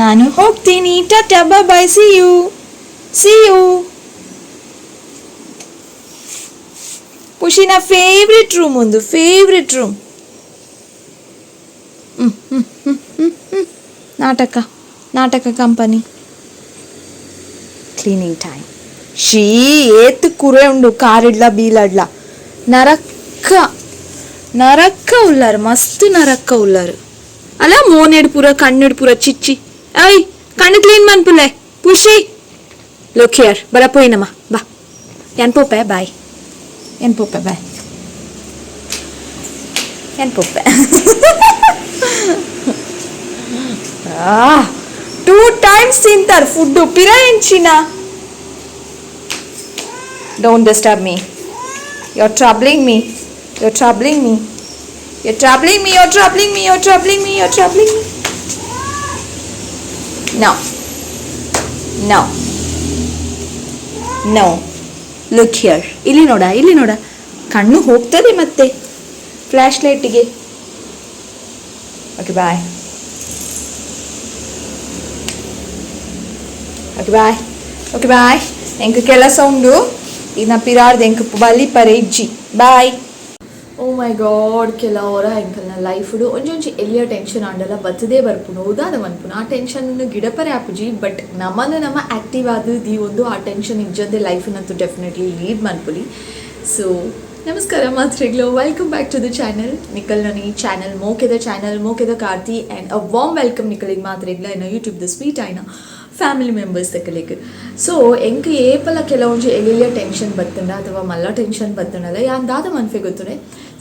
ನಾನು ಹೋಗ್ತೀನಿ. Tata, bye, see you, see you. ಪುಷಿನ favourite room, ಒಂದು ಫೇವ್ರೆಟ್ ರೂಮ್. ನಾಟಕ, ನಾಟಕ ಕಂಪನಿ. Cleaning time. She ಏತ್ ಕುರೆ ಉಂಡು ಕಾರಿಡ್ಲ ಬೀಲಡ್ಲ. ನರಕ್ಕ ನರಕ್ಕ ಉಲ್ಲಾರು, ಮಸ್ತ್ ನರಕ್ಕ ಉಲ್ಲಾರು ಅಲ್ಲ. ಮೋನೆಡ್ ಪೂರ ಕಣ್ಣುಡ್ ಪೂರ ಚಿಚ್ಚಿ. I ಕಣ್ಣು ಕ್ಲೀನ್ ಮನ್ಪುಲೆ. ಪುಷಿ, ಲುಕ್ here. ಬರ ಪೋಯಿನಮ್ಮ, ಬಾ. ಏನ್ ಪೋಪೆ, ಬಾಯ್. ಏನ್ ಪೋಪೆ, ಬಾಯ್. ಏನ್ ಪೋಪೆ. ಟೂ ಟೈಮ್ಸ್ ತಿಂತಾರೆ ಫುಡ್ಡು ಪಿರ ಎಂಚಿನ. Don't disturb me. You are troubling me, you are troubling me, you are troubling me, you are troubling me, you are troubling me, you are troubling me. No, no, no. Look here. ಇಲ್ಲಿ ನೋಡ, ಇಲ್ಲಿ ನೋಡ. ಕಣ್ಣು ಹೋಗ್ತದೆ ಮತ್ತೆ flash ಲೈಟಿಗೆ. Okay, bye. Okay, bye. Okay, bye. ಎಂಕ್ ಕೆಲಸ ಉಂಡು ಇನ್ನ ಪಿರಾರ್ದ. ಎಂಕ್ ಬಲಿ ಪರೆ ಇಜ್ಜಿ. ಬಾಯ್. ಓ ಮೈ ಗಾಡ್, ಕೆಲವರ ಎಂಕಲ್ನ ಲೈಫುಡು ಒಂಜೊಂಜಿ ಎಲ್ಲಿಯ ಟೆನ್ಷನ್ ಆಂಡಲ ಬತ್ತದೇ ಬರ್ಪುನು. ಉದಾದ ಮನ್ಪುನು, ಆ ಟೆನ್ಷನ್ ಗಿಡಪರೆ ಆಪುಜಿ. ಬಟ್ ನಮನ ನಮ ಆಕ್ಟಿವ್ ಆದ್ ದಿ ಒಂದು ಆ ಟೆನ್ಷನ್ ಇಜ್ಜಂದೆ ಲೈಫ್ನಂತೂ ಡೆಫಿನೆಟ್ಲಿ ಲೀಡ್ ಮನ್ಪುಲಿ. ಸೊ ನಮಸ್ಕಾರ ಮಾತ್ರೆಗ್ಲು, welcome back to the channel. ನಿಕಲ್ ಈ ಚಾನಲ್ ಮೋಕೆದ ಚಾನಲ್ ಮೋಕೆದ Karthi and a warm welcome ನಿಕಲಿಗೆ ಮಾತ್ರೆಗ್ಲ ಇನ್ನ ಯೂಟ್ಯೂಬ್ the sweet ಆಯ್ನ ಫ್ಯಾಮಿಲಿ ಮೆಂಬರ್ಸ್ ತಕಲಿಗೆ. ಸೊ ಎಂಕ್ ಏಪಲ ಕೆಲವೊಂಜಿ ಎಲ್ಲೆಲ್ಲ ಟೆನ್ಷನ್ ಬತ್ತಂಡ ಅಥವಾ ಮಲ್ಲ ಟೆನ್ಷನ್ ಬತ್ತಂಡಲ್ಲ, ಯಾನ್ ದಾದ ಮನ್ಫೆ ಗೊತ್ತುನೆ?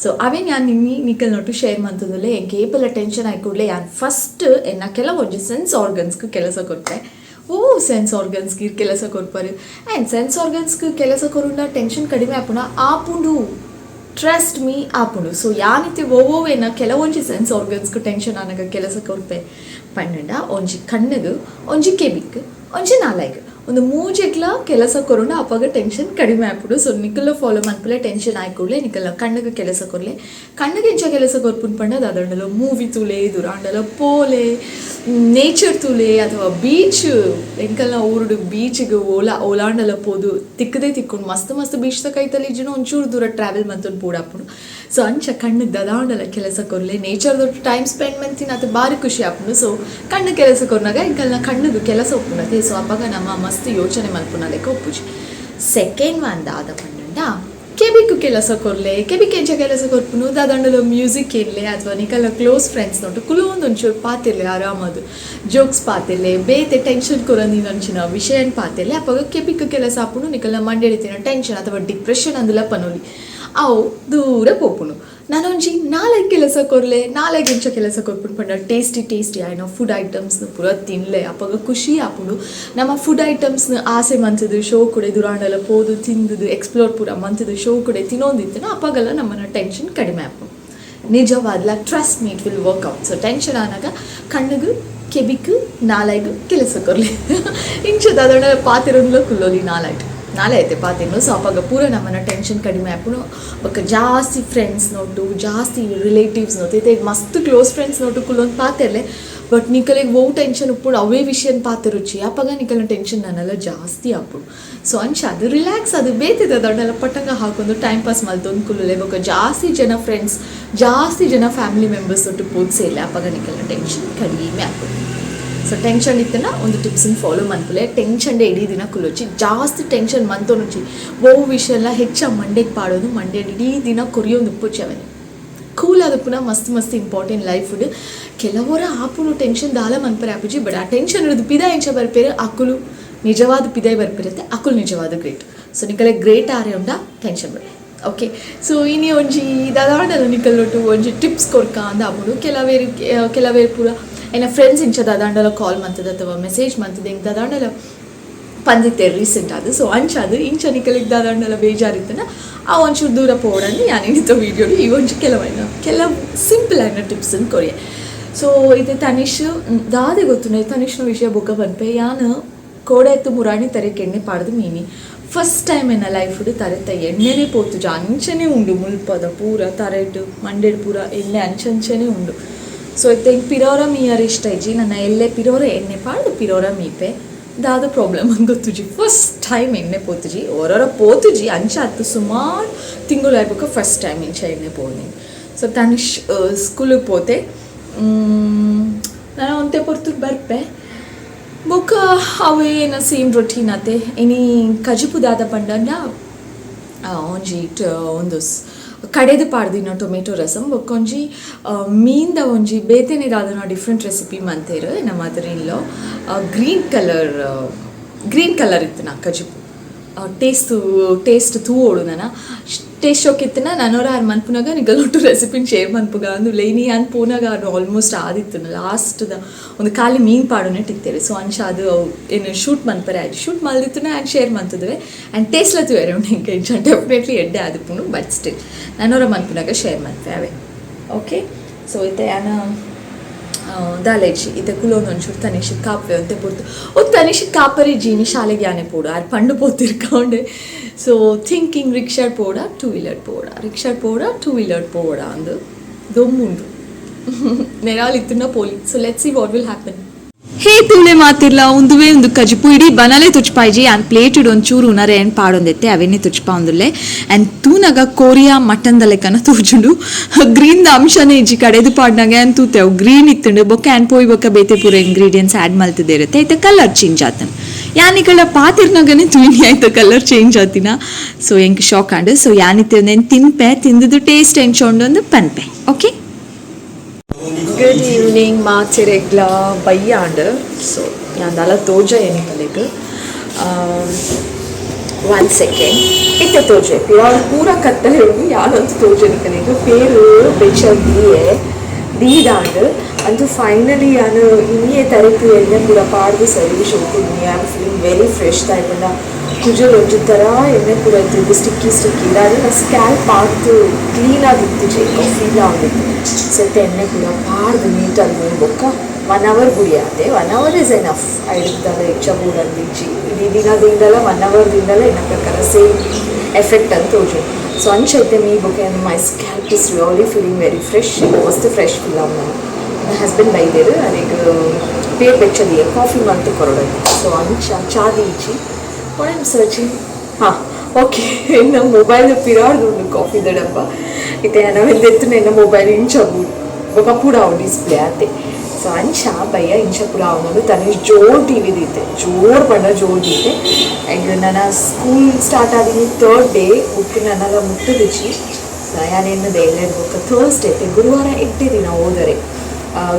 ಸೊ ಅವೇ ಯಾನ್ ನಿನ್ನಿ ನಿಕಲ್ ನೊಟ್ಟು ಶೇರ್ ಮಂತದಲ್ಲೇ. ಎಂಕ್ ಏಪಲ ಟೆನ್ಷನ್ ಆಯ್ಕೂಡ್ಲೆ ಯಾನ್ ಫಸ್ಟ್ ಎನ್ನ ಕೆಲವೊಂಜಿ ಸೆನ್ಸ್ ಆರ್ಗನ್ಸ್ಗೆ ಕೆಲಸ ಕೊಟ್ಟೆ. ಓ, ಸೆನ್ಸ್ ಆರ್ಗನ್ಸ್ಗೆ ಕೆಲಸ ಕೊಡ್ಪಾರು ಆ್ಯಂಡ್ ಸೆನ್ಸ್ ಆರ್ಗನ್ಸ್ಗೆ ಕೆಲಸ ಕೊರುಂಡ ಟೆನ್ಷನ್ ಕಡಿಮೆ ಆಪುಂಡ? ಆಪುಂಡು, ಟ್ರಸ್ಟ್ ಮೀ, ಆಪುಂಡು. ಸೊ ಯಾನಿತ್ತೆ ಓವೋವೇನ ಕೆಲವೊಂಜಿ ಸೆನ್ಸ್ ಆರ್ಗನ್ಸ್ಗೆ ಟೆನ್ಷನ್ ಆನಗ ಕೆಲಸ ಕೊರ್ಪೆ ಪಂಡ, ಒಂಜಿ ಕಣ್ಣುಗು, ಒಂಜಿ ಕೆಬಿಕ್, ಒಂಜಿ ನಾಲಾಯ್ಗ್, ಒಂದು ಮೂಜೆಗ್ಲ ಕೆಲಸ ಕೊರುಂಡ ಅಪಗ ಟೆನ್ಷನ್ ಕಡಿಮೆ ಆಪುಂಡು. ಸೊ ನಿಕಲ್ಲ ಫಾಲೋ ಮನ್ಪುಲೆ. ಟೆನ್ಷನ್ ಆಯ್ಕೂಡ್ಲೆ ನಿಕಲ್ಲ ಕಣ್ಣುಗೆ ಕೆಲಸ ಕೊರ್ಲೆ. ಕಣ್ಣುಗೆ ಎಂಚ ಕೆಲಸ ಕೊರ್ಪುನ್ ಪಂಡ, ದಾದಂಡಲ ಮೂವಿ ತೂಲೆ, ದುರಾಂಡಲ ಪೋಲೆ, ನೇಚರ್ ತೂಲೆ ಅಥವಾ ಬೀಚ್. ಎಂಕಲ್ನ ಊರುಡು ಬೀಚ್ಗೆ ಓಲಾ ಓಲಾಂಡಲ ಪೋದು ತಿಕ್ಕದೇ ತಿಕ್ಕೊಂಡು. ಮಸ್ತ್ ಮಸ್ತ್ ಬೀಚ್ ಕೈತಲ್ಲಿ ಇಜ್ಜಿನ ಒಂಚೂರು ದೂರ ಟ್ರಾವೆಲ್ ಮಂತೊಂದು ಪೋಡಾಪುಂಡು. ಸೊ ಅಂಚ ಕಣ್ಣು ದದಾಂಡಲ ಕೆಲಸ ಕೊರ್ಲೆ. ನೇಚರ್ ದೊಡ್ಡ ಟೈಮ್ ಸ್ಪೆಂಡ್ ಮಂತಿನ ಅದು ಭಾರಿ ಖುಷಿ ಆಪುಂಡು. ಸೊ ಕಣ್ಣು ಕೆಲಸ ಕೊರ್ನಾಗ ಎಂಕಲ್ನ ಕಣ್ಣುಗೆ ಕೆಲಸ ಒಪ್ಪುನತೆ. ಸೊ ಅಪಗ ನಮ್ಮ ಮಸ್ತ್ ಯೋಚನೆ ಮಲ್ಪುನ ಲೆಕ್ಕ ಒಪ್ಪುಜಿ. ಸೆಕೆಂಡ್ ಒನ್ ದಾದ ಪಂಡಂಡ, ಕೆಬಿಕ್ಕು ಕೆಲಸ ಕೊರ್ಲೆ. ಕೆಬಿಕ್ ಎಂಚ ಕೆಲಸ ಕೊರ್ಪುನು? ದಾದಂಡಲ ಮ್ಯೂಸಿಕ್ ಇರ್ಲೆ ಅಥವಾ ನಿಕಲ್ನ ಕ್ಲೋಸ್ ಫ್ರೆಂಡ್ಸ್ ನೋಟು ಕುಲೊಂದು ಒಂಚೂರು ಪಾತಿರ್ಲೆ, ಆರಾಮದು ಜೋಕ್ಸ್ ಪಾತಿರ್ಲೆ, ಬೇತೆ ಟೆನ್ಷನ್ ಕೊರಂದಿನಂಚಿನ ವಿಷಯನ್ ಪಾತಿರ್ಲೆ. ಅಪಗ ಕೆಬಿಕ್ಕು ಕೆಲಸ ಆಪುಂಡು. ನಿಕಲ್ನ ಮಂಡೆಡಿತಿನ ಟೆನ್ಷನ್ ಅಥವಾ ಡಿಪ್ರೆಷನ್ ಅಂದಲ ಪನೊಲಿ, ಅವು ದೂರ ಪೋಪುಂಡು. ನಾನೊಂಜಿ ನಾಲ್ಕು ಕೆಲಸ ಕೊರ್ಲೆ. ನಾಲ್ಕು ಇಂಚ ಕೆಲಸ ಕೊರ್ಪುಂಡು ಪಂಡ, ಟೇಸ್ಟಿ ಟೇಸ್ಟಿ ಆಯ್ನ ಫುಡ್ ಐಟಮ್ಸ್ನ ಪೂರ ತಿನ್ಲೆ. ಅಪಗ ಖುಷಿ ಆಪುಂಡು. ನಮ್ಮ ಫುಡ್ ಐಟಮ್ಸ್ನ ಆಸೆ ಮಂತದು ಶೋ ಕೂಡ ದುರಾಂಡಲ ಪೋದು ತಿಂದುದು ಎಕ್ಸ್ಪ್ಲೋರ್ ಪೂರ ಮಂತದು ಶೋ ಕೂಡ ತಿನ್ನೊಂದಿತ್ತು. ಅಪಗೆಲ್ಲ ನಮ್ಮನ್ನ ಟೆನ್ಷನ್ ಕಡಿಮೆ ಆಪುಂಡು. ನಿಜವಾದ್ಲ, trust me, it will work out. So tension ಆನಾಗ ಕಣ್ಣುಗು, ಕೆಬಿಕ್, ನಾಲೈಗು ಕೆಲಸ ಕೊರ್ಲಿ. ಇಂಚ ದಾದೋಣ ಪಾತಿರಂದ್ಲ ಕುಲ್ಲೋಲಿ. ನಾಲೈಟ್ ನಾಳೆ ಐತೆ ಪಾತಿನ್ನು. ಸೊ ಅವಾಗ ಪೂರ ನಮ್ಮನ್ನ ಟೆನ್ಷನ್ ಕಡಿಮೆ ಆಪುಂಡು. ಬೊಕ್ಕ ಜಾಸ್ತಿ ಫ್ರೆಂಡ್ಸ್ ನೋಟು, ಜಾಸ್ತಿ ರಿಲೇಟಿವ್ಸ್ ನೋಟು, ಇತ್ತೆ ಮಸ್ತ್ ಕ್ಲೋಸ್ ಫ್ರೆಂಡ್ಸ್ ನೋಟು ಕುಲ್ಲೊಂದು ಪಾತೆರ್ಲೆ. ಬಟ್ ನಿಕಲಿಗೆ ಓ ಟೆನ್ಷನ್ ಉಪ್ಪುಂಡು, ಅವೇ ವಿಷಯನ್ ಪಾತೆರುಚಿ. ಅಪಗ ನಿಕಲ್ನ ಟೆನ್ಷನ್ ನನ್ನೆಲ್ಲ ಜಾಸ್ತಿ ಆಪುಂಡು. ಸೊ ಅಂಚ ಅದು ರಿಲ್ಯಾಕ್ಸ್ ಅದು ಬೇತಿದೆ ದೊಡ್ಡೆಲ್ಲ ಪಟ್ಟಂಗ ಹಾಕೊಂಡು ಟೈಮ್ ಪಾಸ್ ಮಲ್ತೊಂದು ಕುಲ್ಲುಲೆ. ಬೊಕ್ಕ ಜಾಸ್ತಿ ಜನ ಫ್ರೆಂಡ್ಸ್, ಜಾಸ್ತಿ ಜನ ಫ್ಯಾಮಿಲಿ ಮೆಂಬರ್ಸ್ ಒಟ್ಟು ಪೋದ್ ಸೇರ್ಲೆ. ಅಪಗ ನಿಕಲ್ನ ಟೆನ್ಷನ್ ಕಡಿಮೆ ಆಪುಂಡು. ಸೊ ಟೆನ್ಷನ್ ಇತ್ತನ ಒಂದು ಟಿಪ್ಸನ್ನು ಫಾಲೋ ಮನ್ಪುಲೆ. ಟೆನ್ಷನ್ ಇಡೀ ದಿನ ಕುಲ್ಲೊಚ್ಚಿ. ಜಾಸ್ತಿ ಟೆನ್ಷನ್ ಮಂತೊನುಚಿ. ಓ ವಿಷಯ ಎಲ್ಲ ಹೆಚ್ಚ ಮಂಡೆಗೆ ಪಾಡೋದು, ಮಂಡೆ ಇಡೀ ದಿನ ಕೊರಿಯೊಂದು ಉಪ್ಪುಚಿ. ಅವನಿ ಕೂಲ್ ಆದಪ್ಪುನ ಮಸ್ತ್ ಮಸ್ತ್ ಇಂಪಾರ್ಟೆಂಟ್ ಲೈಫ್. ಕೆಲವರ ಆಪುನು ಟೆನ್ಷನ್ ದಾಲ ಮನ್ಪರೆ ಆಪುಜಿ. ಬಟ್ ಆ ಟೆನ್ಷನ್ ಹಿಡಿದು ಪಿದ ಎಂಚ ಬರ್ಪೇರು? ಅಕುಲು ನಿಜವಾದ ಪಿದಾಯ್ ಬರ್ಪಿರುತ್ತೆ. ಅಕುಲು ನಿಜವಾದ ಗ್ರೇಟ್. ಸೊ ನಿಕಲೆ ಗ್ರೇಟ್ ಆರೆ ಉಂಡ ಟೆನ್ಷನ್ ಬರ್. ಓಕೆ, ಸೊ ಇನಿ ಒಂಜಿ ದಾದಾಂಡಲ ನಿಕಲ್ಲೊಟ್ಟು ಒಂಜಿ ಟಿಪ್ಸ್ ಕೊರ್ಕ ಅಂದ ಆಪುಂಡು. ಕೆಲವೇರು ಕೆಲವೇರು ಪೂರ ಎನ್ನ ಫ್ರೆಂಡ್ಸ್ ಇಂಚ ದಾದಾಂಡಲ ಕಾಲ್ ಮಂತದ ಅಥವಾ ಮೆಸೇಜ್ ಮಂತದ ಹಿಂಗೆ ದಾದಾಂಡಲ ಪಂದಿತ್ತೆ ರೀಸೆಂಟ್ ಅದು. ಸೊ ಅಂಚ ಅದು ಇಂಚ ನಿಕಲಿಗೆ ದಾದಾಂಡಲ ಬೇಜಾರಿತ್ತನ ಆ ಒಂಚೂರು ದೂರ ಪೋಡಂದು ಯಾನ್ ಇನ್ನಿತ ವೀಡಿಯೋಡು ಈ ಒಂಜಿ ಕೆಲವೈನ ಕೆಲವು ಸಿಂಪಲ್ ಆಯ್ನ ಟಿಪ್ಸ್ ಕೊರಿಯೆ. ಸೊ ಇದು ತನಿಷ್ ದಾದೆ ಗೊತ್ತುಂಡೆ ತನಿಷ್ನ ವಿಷಯ ಬೊಕ್ಕ ಪನ್ಪೆ. ಯಾನ್ ಕೋಡೆ ಮುರಾಣಿ ತರೆಕ್ ಎಣ್ಣೆ ಪಾಡ್ದು ಮೀನಿ. ಫಸ್ಟ್ ಟೈಮ್ ಎನ್ನ ಲೈಫ್ಡ್ ತರೆತ ಎಣ್ಣೆನೇ ಪೋತುಜ. ಅಂಚನೆ ಉಂಡು ಮುಲ್ಪದ ಪೂರ ತರೆಟ್ ಮಂಡೆಡ್ ಪೂರ ಎಣ್ಣೆ ಅಂಚಂಚನೆ ಉಂಡು. So ಇತ್ತೆ ಎಂಕ್ ಪಿರೋರ ಮೀಯರ್ ಇಷ್ಟ ಇಜ್ಜಿ ನನ್ನ ಎಲ್ಲೆ ಪಿರೋರ ಎಣ್ಣೆ ಪಾಡ್ದು ಪಿರೋರ ಮೀಪೆ ದಾದ ಪ್ರಾಬ್ಲಮ್ ಅಂತ ಗೊತ್ತುಜಿ. ಫಸ್ಟ್ ಟೈಮ್ ಎಣ್ಣೆ ಪೋತುಜಿ ಓರೋರ ಪೋತುಜಿ ಅಂಚ ಅತ್ತು ಸುಮಾರು ತಿಂಗಳು ಆಯ್ಬೇಕು ಫಸ್ಟ್ ಟೈಮ್ ಇಂಚ ಎಣ್ಣೆ ಪೋನಿ. ಸೊ ತನಿಷ್ ಸ್ಕೂಲಿಗೆ ಪೋತೆ ನಾನು ಒಂತೆ ಪೊರ್ತು ಬರ್ಪೆ ಬೊಕ್ಕ ಅವೇನ ಸೇಮ್ ರೊಟೀನ್ ಆತೆ ಇನಿ ಕಜಿಪು ದಾದ ಪಂಡಂಡ ಒಂಜಿ ಒಂದು ಕಡೆದು ಪಾಡ್ದಿನ ಟೊಮೆಟೊ ರಸಂ ಬೊಕ್ಕೊಂಜಿ ಮೀನ್ದ ಒಂಜಿ ಬೇತೆನೆ ದಾದನ ಡಿಫ್ರೆಂಟ್ ರೆಸಿಪಿ ಮಂತೇರು ನಮ್ಮ ಮಾತ್ರ ಇಲ್ಲೋ green colour ಇತ್ತು ನಾ ಕಜಿಪು ಟೇಸ್ಟ್ ಟೇಸ್ಟ್ ತೂವೋಡು ನನ ಟೇಸ್ಟ್ ಶೋಕಿತ್ತನ ನಾನೋರ ಆರು ಮನ್ಪುನಾಗ ನಿಗಲೊಟ್ಟು ರೆಸಿಪಿನ ಶೇರ್ ಮನ್ಪುಗ ಅಂದು ಲೇನಿ ಅನ್ ಪೋನಾಗ ಅದು ಆಲ್ಮೋಸ್ಟ್ ಆದಿತ್ತು ಲಾಸ್ಟ್ದ ಒಂದು ಖಾಲಿ ಮೀನು ಪಾಡುನೆ ಟಿತ್ತೇವೆ. ಸೊ ಅಂಶ ಅದು ಏನು ಶೂಟ್ ಮನ್ಪರೆ ಆಯ್ತು ಶೂಟ್ ಮಲ್ದಿತ್ತುನ ಆ್ಯಂಡ್ ಶೇರ್ ಮಂತುದುವೆ ಆ್ಯಂಡ್ ಟೇಸ್ಟ್ಲ ತೂವೆರೆ ಉಂಡು ಎಂಕ ಇಂಚ ಡೆಫಿನೆಟ್ಲಿ ಎಡ್ಡೆ ಆದಿಪ್ಪುಂಡು ಬಟ್ ಸ್ಟಿಲ್ ನಾನೋರ ಮನ್ಪುನಾಗ ಶೇರ್ ಮನ್ಪೆ ಅವೇ. ಓಕೆ ಸೊ ಇತ್ತೆ ಯಾನ ದಾಲೇಜಿ ಇತ್ತೆ ಕುಲೊಂದು ಒಂಚೂರು ತನಿಷ್ ಕಾಪೆ ಅಂತೆ ಪೊರ್ತು ಓ ತನಿಷ್ ಕಾಪರಿ ಜೀನಿ ಶಾಲೆಗೆ ಯಾನೆ ಪೋಡು ಆರ್ ಪಂಡು ಪೋತಿರ್ಕೊಂಡೆ. ಸೊ ಥಿಂಕಿಂಗ್ ರಿಕ್ಷಾ ಪೋಡ ಟೂ ವೀಲರ್ ಪೋಡ ರಿಕ್ಷಾ ಪೋಡ ಟೂ ವೀಲರ್ ಪೋಡ ಅಂದು ದೊಮ್ಮುಂಡು ನೆರಾಲ್ ಇತ್ತುನ ಪೋಲಿ. So let's see what will happen. ಹೇ ತೂಲೆ ಮಾತಿರ್ಲ ಉಂದುವೇ ಒಂದು ಕಜಿಪು ಇಡೀ ಬನಲೆ ತುಚ್ಪಾಯ್ಜಿ ಆ್ಯಂಡ್ ಪ್ಲೇಟ್ ಇಡು ಒಂಚೂರು ಉನರೆ ಏನು ಪಾಡೊಂದೆತ್ತೆ ಅವೇನೆ ತುಚ್ಪಾ ಒಂದುಲ್ಲೆ ಆ್ಯಂಡ್ ತೂನಗ ಕೋರಿಯಾ ಮಟನ್ the ಲೆಕ್ಕನ ತೋಜುಂಡು ಗ್ರೀನ್ the ಅಂಶನೇ ಇಜ್ಜಿ ಕಡೆದು ಪಾಡ್ನಾಗ ಆ್ಯಂಡ್ ತೂತೆ ಅವು ಗ್ರೀನ್ ಇತ್ತುಂಡು ಬೊಕ್ಕ ಆ್ಯಂಡ್ ಪೋಯ್ ಬೊಕ್ಕ ಬೇತೆ ಪೂರ ಇಂಗ್ರೀಡಿಯೆಂಟ್ಸ್ ಆ್ಯಡ್ ಮಲ್ತದೆ ಇರುತ್ತೆ ಐತೆ ಕಲರ್ ಚೇಂಜ್ ಆತನ ಯಾನಿಗಳ ಪಾತಿರ್ನಾಗನೆ ತುಯಿನಿ ಆಯ್ತು ಕಲರ್ ಚೇಂಜ್ ಆತಿನ. ಸೊ ಎಂಕ್ ಶಾಕ್ ಆಂಡ್. ಸೊ ಯಾನಿತ್ತೆ ಒಂದೇನು ತಿನ್ಪೆ ತಿಂದಿದ್ದು ಟೇಸ್ಟ್ ಎಂಚೋಂಡು ಒಂದು ಪನ್ಪೆ. Okay good evening ಮಾತೆರೆಗ್ಲ ಬಯ್ಯಾಂಡ್. So ಯಾಂದಾಲ ತೋಜ ಎನಿಕಲೆಗ್ ಒನ್ ಸೆಕೆಂಡ್ ಇತ್ತೆ ತೋಜೆ ಪಿರಾಳು ಪೂರ ಕತ್ತಲೆ ಉಂಡು ಯಾನಂತೂ ತೋಜ ಎನಿಕಲೆಗ್ ಪೇರು ಬೆಚ್ಚ ದೀಯೆ ದೀದಾಂಡ್ ಅಂತೂ ಫೈನಲಿ ಯಾನು ಇನ್ನಿಯೇ ತರಕು ಎಣ್ಣೆ ಪೂರ ಪಾಡ್ದು ಸರಿ ಶೋಕುಂಡು. I am feeling very fresh ತಾಯ್ಪಂಡ ಕುಜಲ್ ಒಂಜಿ ಥರ ಎಣ್ಣೆ ಪೂರ ಇತ್ತು ಸ್ಟಿಕ್ಕಿ ಸ್ಟಿಕ್ಕಿ ದಾದ ಸ್ಕ್ಯಾಲ್ಪ್ ಆತು ಕ್ಲೀನ್ ಆಗಿತ್ತು ಫೀಲ್ ಆಗಿತ್ತು. ಸೆಟ್ ಎಣ್ಣೆ ಪೂರ ಪಾಡ್ದು ನೀಟಾಗಿ ಬೊಕ್ಕ 1 ಅವರ್ ಗುಡಿ ಆತೆ 1 hour is enough. ಐಡ್ದಾಲ ಹೆಚ್ಚ ಬೂಡಂದಿಜ್ಜಿ ಇಡೀ ದಿನದಿಂದಲ 1 ಅವರ್ದಿಂದಲೇ ಎನ್ನ ಪ್ರಕಾರ ಸೇಮ್ ಎಫೆಕ್ಟ್ ಅಂತ ತೋಜು. ಸೊ ಅಂಚೈತೆ ಮೀ ಬೊಕ್ಕೆ my scalp is really feeling very fresh ಮಸ್ತ್ ಫ್ರೆಶ್ ಫೀಲ್ ಆವ್. ನನ್ನ ಹಸ್ಬೆಂಡ್ ಬೈದೇರು ಅರೆಗ್ ಪೇರ್ ಬೆಚ್ಚದಿಯ ಕಾಫಿ ಮಂತು ಕೊರೊಡದು. ಸೊ ಅಂಚ ಚಾ ದೀಚಿ what I'm searching ಹಾಂ ಓಕೆ ಎನ್ನ ಮೊಬೈಲ್ ಪಿರಾಡ್ದು ಉಂಡು ಕಾಫಿ ದಡಪ್ಪ ಇತ್ತೆ ನಾವೆಂದೆತ್ತು ಎನ್ನ ಮೊಬೈಲ್ ಇಂಚ ಬೊಕ ಪೂರ ಅವು ಡಿಸ್ಪ್ಲೇ ಆತೆ. ಸೊ ಅಂಚ ಬಯ್ಯ ಇಂಚ ಪೂರ ಅವನೊಂದು ತನಿಷ್ ಜೋರ್ ಟಿ ವಿ ದೀತೆ ಜೋರ್ ಪಂಡ ಜೋರ್ ದೀತೆ. ಆ್ಯಂಡ್ ನನ್ನ ಸ್ಕೂಲ್ ಸ್ಟಾರ್ಟ್ ಆದಿನಿ 3rd day ಉಪ್ಪು ನನ್ನೆಲ್ಲ ಮುಟ್ಟುದಿಚ್ಚಿ ಯಾನೇನದ ಎಲ್ಲೆಡ್ ಬೊಕ್ಕ ಥರ್ಸ್ಡೇ ಐತೆ ಗುರುವಾರ ಎಡ್ಡೆ ದಿನ ಹೋದರೆ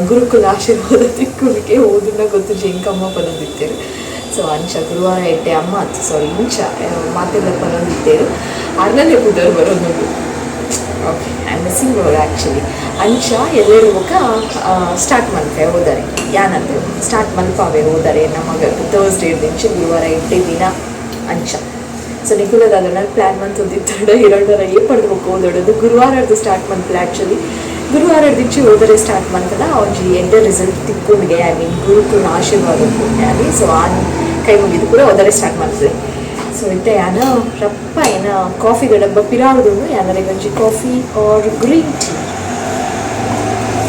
ಗುರುಕುಲ ಆಶೀರ್ವಾದ ತಿಕ್ಕುಲಿಕ್ಕೆ ಓದುನ ಗೊತ್ತು ಜಿಂಕಮ್ಮ ಪನೊಂದಿತ್ತೇರು. ಸೊ ಅಂಚ ಗುರುವಾರ ಎಡ್ಡೆ ಅಮ್ಮ ಆತು ಸಾರಿ ಇಂಚ ಮಾತೆಲ್ಲ ಪನೊಂದಿತ್ತೇರು ಅರ್ನನೇ ಪುದರ್ ಬರೋದು. Okay I am missing word actually. ಅಂಚ ಎಲ್ಲರೂ ಬೊಕ್ಕ ಸ್ಟಾರ್ಟ್ ಮಲ್ಪೆ ಹೋದರೆ ಯಾನಂತೆ ಸ್ಟಾರ್ಟ್ ಮಲ್ಪಾವೆ ಹೋದರೆ ನಮಗ ಥರ್ಸ್ಡೇ ದಿಂಚ ಗುರುವಾರ ಎಡ್ಡೆ ದಿನ ಅಂಚ. ಸೊ ನಿಕುಲದಾದ ನಾನು ಪ್ಲ್ಯಾನ್ ಮಂತೊಂದಿತ್ತಡ ಎರಡರ ಏ ಪಡೆದು ಬೊಕ್ಕ ಓದೋಡದು ಗುರುವಾರದ್ದು ಸ್ಟಾರ್ಟ್ ಮನ್ಪಲೆ ಆ್ಯಕ್ಚುಲಿ ಗುರುವಾರ ದಿಂಚಿ ಹೋದರೆ ಸ್ಟಾರ್ಟ್ ಮಂತನ ಒಂಜಿ ಎಡ್ಡೆ ರಿಸಲ್ಟ್ ತಿಕ್ಕೊಂಡ್ಗೆ I mean ಗುರುಕುಲ ಆಶೀರ್ವಾದ ಅಲ್ಲಿ. ಸೊ ಆ ಕೈ ಮುಗಿದು ಕೂಡ ಹೋದರೆ ಸ್ಟಾರ್ಟ್ ಮಾಡ್ತದೆ. ಸೊ ಇತ್ತೆ ಯಾನ ರಪ್ಪ ಏನ ಕಾಫಿ ಡಬ್ಬ ಪಿರಾವುದುಂಡು ಯಾನರೆ ಒಂಜಿ coffee or green tea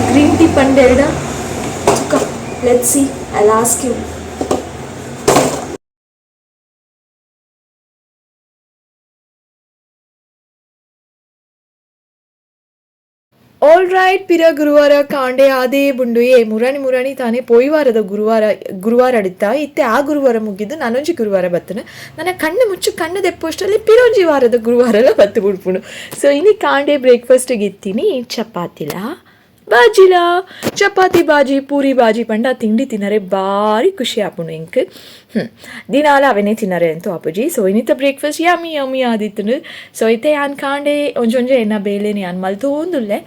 green tea ಪಂಡೆರಡ ತುಕ let's see I ask you. All right ಪಿರ ಗುರುವಾರ ಕಾಂಡೆ ಆದೇ ಬುಂಡು ಏ ಮುರಾಣಿ ಮುರಾಣಿ ತಾನೇ ಪೋಯ್ವಾರದ ಗುರುವಾರ ಗುರುವಾರ ಅಡಿತ ಇತ್ತೆ ಆ ಗುರುವಾರ ಮುಗಿದು ನಾನೊಂಜಿ ಗುರುವಾರ ಬತ್ತನು ನನ್ನ ಕಣ್ಣು ಮುಚ್ಚು ಕಣ್ಣು ದೆಪ್ಪೋಷ್ಟಲ್ಲಿ ಪಿರೊಂಜಿ ವಾರದ ಗುರುವಾರ ಎಲ್ಲ ಬತ್ತು ಬಿಡ್ಪುಣು. ಸೊ ಇನಿ ಕಾಂಡೆ ಬ್ರೇಕ್ಫಾಸ್ಟಿಗೆ ಇತ್ತೀನಿ ಚಪಾತಿಲ ಬಾಜಿಲ ಚಪಾತಿ ಬಾಜಿ ಪೂರಿ ಬಾಜಿ ಪಂಡ ತಿಂಡಿ ತಿನ್ನರೆ ಭಾರಿ ಖುಷಿ ಆಪುಂಡು ಎಂಕ್. ದಿನಾಲ ಅವೆನೇ ತಿನ್ನರೆ ಅಂತೂ ಆಪುಜಿ. ಸೊ ಇನ್ನಿತ breakfast yummy yummy ಆದಿತ್ತುಂಡು. So ಇತ್ತೆ ಯಾನ್ ಕಾಂಡೆ ಒಂಜೊಂಜೆ ಎನ್ನ ಬೇಲೆನೆ ಯಾನ್ ಮಲ್ತೋಂದುಲ್ಲೆ.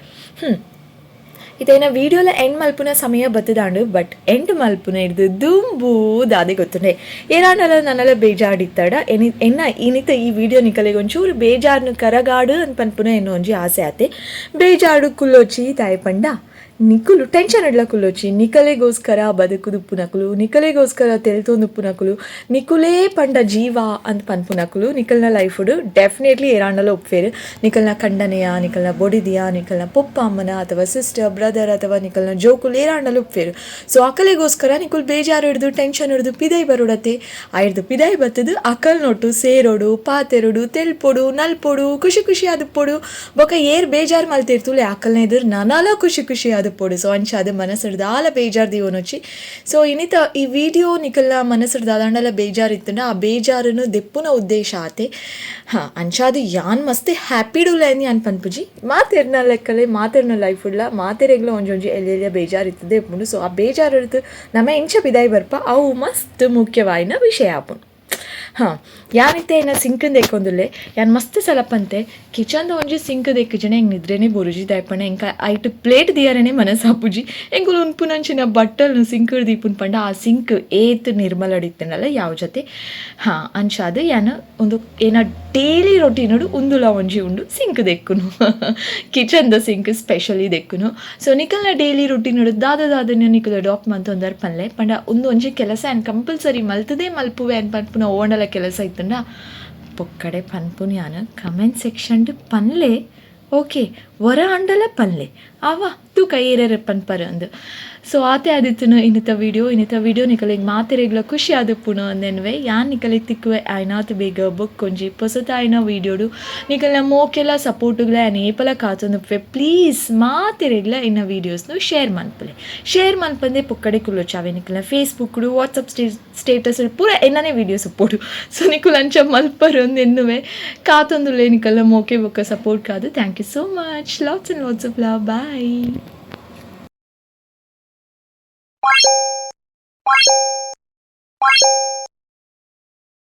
ಇತ್ತೆ ವೀಡಿಯೋಲ ಎಂಡ್ ಮಲ್ಪುನ ಸಮಯ ಬತ್ತದಾಂಡು ಬಟ್ ಎಂಡ್ ಮಲ್ಪುನ ಹಿಡ್ದು ದುಂಬು ದಾದೆ ಗೊತ್ತುಂಡೆ ಏನಾಂಡಲ ನನ್ನಲ ಬೇಜಾಡಿತ್ತಡ ಎನಿ ಎನ್ನ ಇನಿತ ಈ ವಿಡಿಯೋ ನಿಕಲೆಗೆ ಒಂಚೂರು ಬೇಜಾರ್ನು ಕರಗಾಡು ಅಂತ ಪನ್ಪುನ ಎನ್ನ ಒಂಜಿ ಆಸೆ ಆತೆ ಬೇಜಾಡು ಕುಲ್ಲೊಚ್ಚಿ ತಾಯಿ ಪಂಡ ನಿಕುಲು ಟೆನ್ಷನ್ ಇಡ್ಲ ಕುಲ್ಲೊಚ್ಚಿ. ನಿಕಲೆಗೋಸ್ಕರ ಬದುಕುದುಪ್ಪುನಕುಲು, ನಿಕಲೆಗೋಸ್ಕರ ತೆಲ್ತೊಂದುಪ್ಪುನಕುಲು, ನಿಕುಲೇ ಪಂಡ ಜೀವ ಅಂತ ಪನ್ಪುನಕುಲು ನಿಕಲ್ನ ಲೈಫುಡು ಡೆಫಿನೆಟ್ಲಿ ಏರಾಂಡಲ ಉಪ್ಪೇರು. ನಿಕಲ್ನ ಕಂಡನೆಯ, ನಿಕಲ್ನ ಬೊಡಿದಿಯ, ನಿಕಲ್ನ ಪೊಪ್ಪ ಅಮ್ಮನ ಅಥವಾ ಸಿಸ್ಟರ್ ಬ್ರದರ್ ಅಥವಾ ನಿಕಲ್ನ ಜೋಕುಲು ಏರಾಂಡಲ ಉಪ್ಪೇರು. ಸೊ ಅಕಲೆಗೋಸ್ಕರ ನಿಕುಲು ಬೇಜಾರು ಹಿಡ್ದು ಟೆನ್ಷನ್ ಹಿಡ್ದು ಪಿದೈ ಬರೋಡತೆ. ಆಯ್ದು ಪಿದೈ ಬತ್ತದು ಅಕಲ್ ನೊಟ್ಟು ಸೇರೋಡು, ಪಾತೆರೋಡು, ತೆಲ್ಪೊಡು, ನಲ್ಪೊಡು, ಖುಷಿ ಖುಷಿ ಆದುಪ್ಪೊಡು. ಬೊಕ ಏರ್ ಬೇಜಾರು ಮಲ್ತಿರ್ತುಲೆ ಅಕಲ್ನ ಎದುರು ನನಲ ಖುಷಿ ಖುಷಿ ಆದುಪ್ಪೊಡು. ಸೊ ಅಂಚಾದ್ ಮನಸ್ಸುಡ್ದು ದಾಲ ಬೇಜಾರು ದೀವೊನೊಚ್ಚಿ. ಸೊ ಇನಿತ ಈ ವಿಡಿಯೋ ನಿಕಲ್ನ ಮನಸ್ಸುಡ್ದು ದಾದಾಂಡಲ ಬೇಜಾರು ಇತ್ತುಂಡ ಆ ಬೇಜಾರುನು ದೆಪ್ಪುನ ಉದ್ದೇಶ ಆತೆ. ಹಾಂ, ಅಂಚಾದ್ ಯಾನ್ ಮಸ್ತ್ ಹ್ಯಾಪಿಡುಲ್ಲ ಯಾನ್ ಪನ್ಪುಜಿ. ಮಾತೆರ್ನ ಲೆಕ್ಕಲೆ ಮಾತೆರ್ನ ಲೈಫ್ ಉಡ್ಲ ಮಾತೆರೆಗ್ಲ ಒಂಜೊಂಜಿ ಎಲ್ಯ ಎಲ್ಯ ಬೇಜಾರು ಇತ್ತದೆ ಇಪ್ಪುಂಡು. ಸೊ ಆ ಬೇಜಾರು ನಮ ಎಂಚ ಪಿದಾಯಿ ಬರ್ಪ, ಅವು ಮಸ್ತ್ ಮುಖ್ಯವಾಯಿನ ವಿಷಯ ಆಪುಂಡು. ಹಾಂ, ಯಾನಿತ್ತೆ ಏನ ಸಿಂಕ್ ದೆಕ್ಕೊಂದುಲ್ಲೆ. ಯಾನ್ ಮಸ್ತ್ ಸಲ ಪಂತೆ, ಕಿಚನ್ದ ಒಂಜಿ ಸಿಂಕ್ ದೆಕ್ಕುಜನೆ ಎಂಕ್ ನಿದ್ರೆನೆ ಬುರುಜಿ. ದಾಯೆಪಂಡ ಎಂಕ ಐಟ್ ಪ್ಲೇಟ್ ದಿಯರನೆ ಮನಸ್ಸಾಪುಜಿ. ಎಂಕುಲು ಉನ್ಪುನಂಚಿನ ಬಟ್ಟಲ್ನು ಸಿಂಕ್ ದೀಪುನ್ ಪಂಡ ಆ ಸಿಂಕ್ ಏತ್ ನಿರ್ಮಲಡಿತ್ತುಂಡಲ ಯಾವ ಜೊತೆ. ಹಾಂ, ಅಂಚಾದ್ ಯಾನ್ ಒಂದು ಏನ ಡೈಲಿ ರೊಟೀನುಡು ಉಂದುಲ ಒಂಜಿ ಉಂಡು, ಸಿಂಕ್ ದೆಕ್ಕುನು, ಕಿಚನ್ದ ಸಿಂಕ್ ಸ್ಪೆಷಲಿ ದೆಕ್ಕುನು. ಸೊ ನಿಕಲ್ನ ಡೈಲಿ ರೊಟೀನುಡು ದಾದ ದಾದನೆ ನಿಕುಲು ಅಡಾಪ್ಟ್ ಮಂತೊಂದರ್ ಪನ್ಲೆ. ಪಂಡ ಉಂದು ಒಂಜಿ ಕೆಲಸ ಯಾನ್ ಕಂಪಲ್ಸರಿ ಮಲ್ತದೇ ಮಲ್ಪುವೆ ಅನ್ ಪನ್ಪುನ ಓಂಡಲ ಕೆಲಸ ಇತ್ತುಂಡ ಪೊಕ್ಕಡೆ ಪನ್ಪುನು ಯಾನ್, ಕಮೆಂಟ್ ಸೆಕ್ಷನ್ ಪನ್ಲೆ. ಓಕೆ, ವರ ಆಂಡಲ ಪನ್ಲೆ, ಆವ ತೂಕ ಏರೇರು ಪನ್ಪರ್ ಅಂದ್. ಸೊ ಆತೆ ಆದಿತ್ತುನು ಇನ್ನಿತ ವಿಡಿಯೋ. ಇನ್ನಿತ ವಿಡಿಯೋ ನಿಕಲೆಗ್ ಮಾತೆರೆಗ್ಲ ಖುಷಿ ಆದುಪ್ಪುನು ಅಂದೆನ್ವೆ. ಯಾನ್ ನಿಕಲೆಗ್ ತಿಕ್ಕುವೆ ಆಯ್ನಾತ್ ಬೇಗ ಬೊಕ್ಕೊಂಜಿ ಪೊಸತಾಯಿನ ವಿಡಿಯೋಡು. ನಿಕಲ್ನ ಮೋಕೆಲ ಸಪೋರ್ಟುಗ್ಲ ಯಾನ್ ಏಪಲ ಕಾತೊಂದುಪ್ಪುವೆ. ಪ್ಲೀಸ್ ಮಾತೆರೆಗ್ಲ ಇನ್ನ ವೀಡಿಯೋಸ್ನು ಶೇರ್ ಮನ್ಪುಲೆ. ಶೇರ್ ಮನ್ಪಂದೆ ಪೊಕ್ಕಡೆ ಕುಲ್ಲೊಚ್ಚಿ. ನಿಕಲ್ನ ಫೇಸ್ಬುಕ್, ವಾಟ್ಸಪ್ ಸ್ಟೇಟಸ್ ಪೂರ ಎನ್ನನೇ ವೀಡಿಯೋಸ್ ಉಪ್ಪೊಡು. ಸೊ ನಿಕುಲು ಅಂಚ ಮಲ್ಪರು ಅಂದ್ ಎನ್ನುವೆ. ಕಾತೊಂದುಲ್ಲೆ ನಿಕಲ್ನ ಮೋಕೆ ಬೊಕ್ಕ ಸಪೋರ್ಟ್ ಕಾದು. Thank you so much, lots and lots of love, bye.